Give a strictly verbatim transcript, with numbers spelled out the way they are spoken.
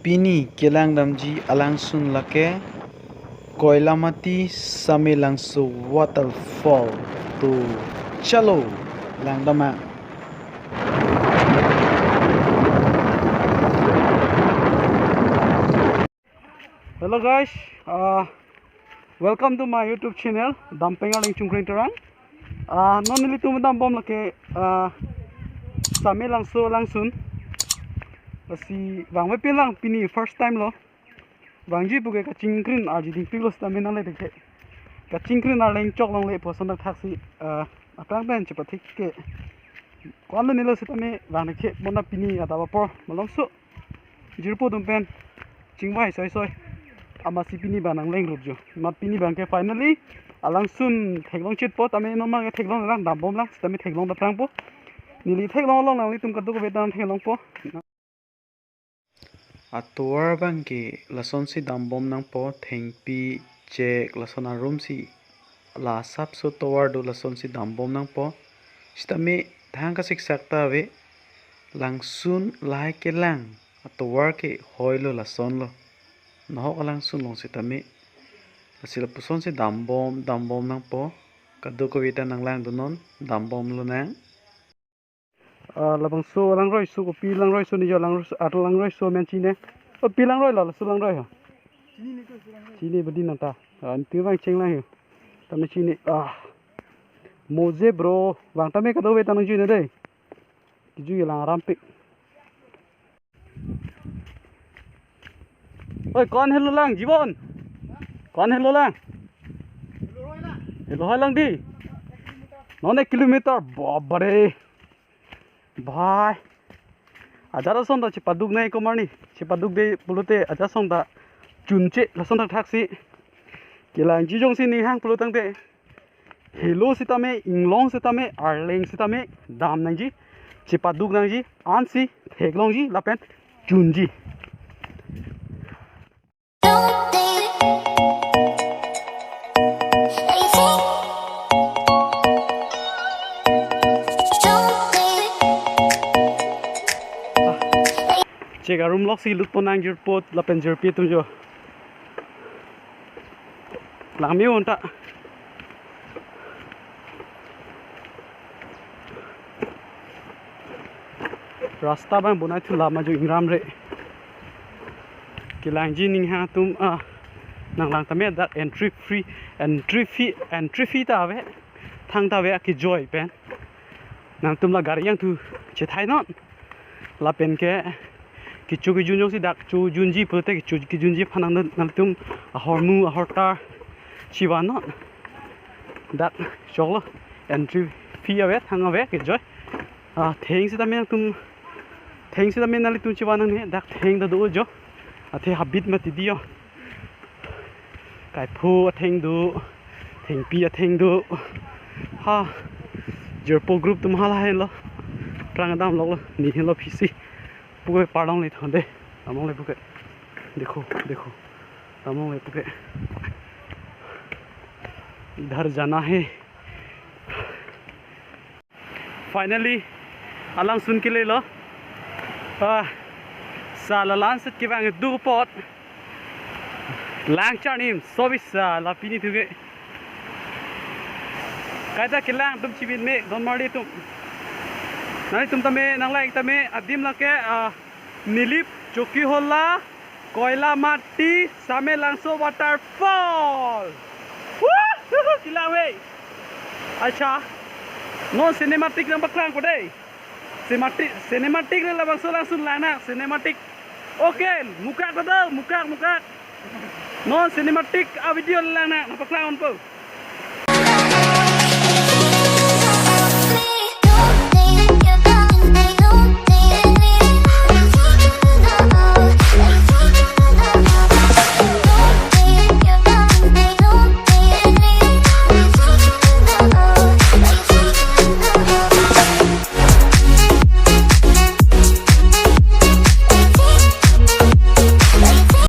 Pini kelangdamji alangsun lake Koilamati Samelangso waterfall. To chalo, langdam nang. Hello guys, uh, welcome to my YouTube channel, Dampeng Arleng Chungkreng Terang. Uh, non nelitum dambom lake, uh, Samelangso alangsun. Lasi vangve pinlang, pini first time lo. Vangji puke kachingkrin arji dingpiklo sitame nangle dekhe. Kachingkrin arleng chok longle puson dak thaksi, uh, aphrang pen chepathik ke. Ko-an lo nelo sitame vang dekhe, bonta pini adap apor malomso jirpo atum pen chingvai soisoi. Amatsi pini abang nangleng rup jo. Mat pini abangke finally alangsun theklong chitpo, tame non abangke theklong lang, dambom lang sitame theklong daprangpo. Neli theklong along nanglitum kadokave ta theklongpo. Atovar abangke lasonsi dambom nangpo, thengpi, chek, lason arumsi. La asapso tovar do, lasonsi dambom nangpo. Sitame thang kasiksak ta ave. Langsun lahai kelang atovar ke hoilo, lasonlo. Nahok alangsun along sitame. Lasi lapusonsi dambom, dambom nangpo. Kadokave ta nanglangdunnon, dambom lonang. Ah, labangso langroiso, kopi langroiso ni jo, langroiso, ar langroiso amen chine. O, pi langroi lo, laso langroi ho. Chini badi nang ta. Ah, niti vang chenglang ho. Tame chini. Ah. Moje bro, vang tame kadokave ta nangjui ne dei. Kijui lang rampik. Oi, ko-an helo lang, Jibon? Ko-an helo lang? Helo hai lang dei. Non ek kilometer, bapre. Bhai. Ajat ason ta chepaduk nai komarni. Chepaduk dei pulote ajat ason ta chunche, lason ta thaksi. Kelangji jongsi ning hang pulo tangte. Helo sitame, inglong sitame, arleng sitame dam nangji, chepaduk nangji, ansi theklongji lapen chunji. Chek arum loksi lutpo nang jirpo lapen jirpi atum jo. Langme-o anta. Rasta abang bonai thu lama jo ingram re. Kelangji ning hang atum, ah, nanglang tame dak entry free, entry fee, entry fee ta ave, thang ta ave, akejoi pen. Nangtum la gari yang thu chethai non. Lapen ke kecho kejun jongsi dak chojunji pulote kecho kejunji aphan nang, nangtum ahormu ahortar chivan non. Dak choklo, entry fee ave, thang ave, kejoi. Ah, theng sitame nangtum, theng sitame nanglitum chivan nangne, dak theng ta do jo. Athe habit mati dei jo. Kaipho atheng do, thengpi atheng do. Ha, jirpo group atum hala henlo. Prang damloklo, ne henlo phisi. Puke parlongle thonde, damlongle puke. Dekho, dekho. Damlongle puke. Idhar jana hai. Finally, alangsun kelelo. Ah, sa lalan set kevang do apot. Lang charnim, so bisa la pini thuke. Kaita kelang atum chibin me, don marli atum. Nanglitum tame, nanglang tame, adim lake, ah, Nilip Chokihola, Koilamati, Samelangso waterfall. Woo! Kelang ave. Acha. Non cinematic nangpaklang ko dei. Cinematic, cinematic le labangso alangsun lang nang, cinematic. Okay, mukak betul, mukak, mukak. Non cinematic a video lang nang, nangpaklang unpo.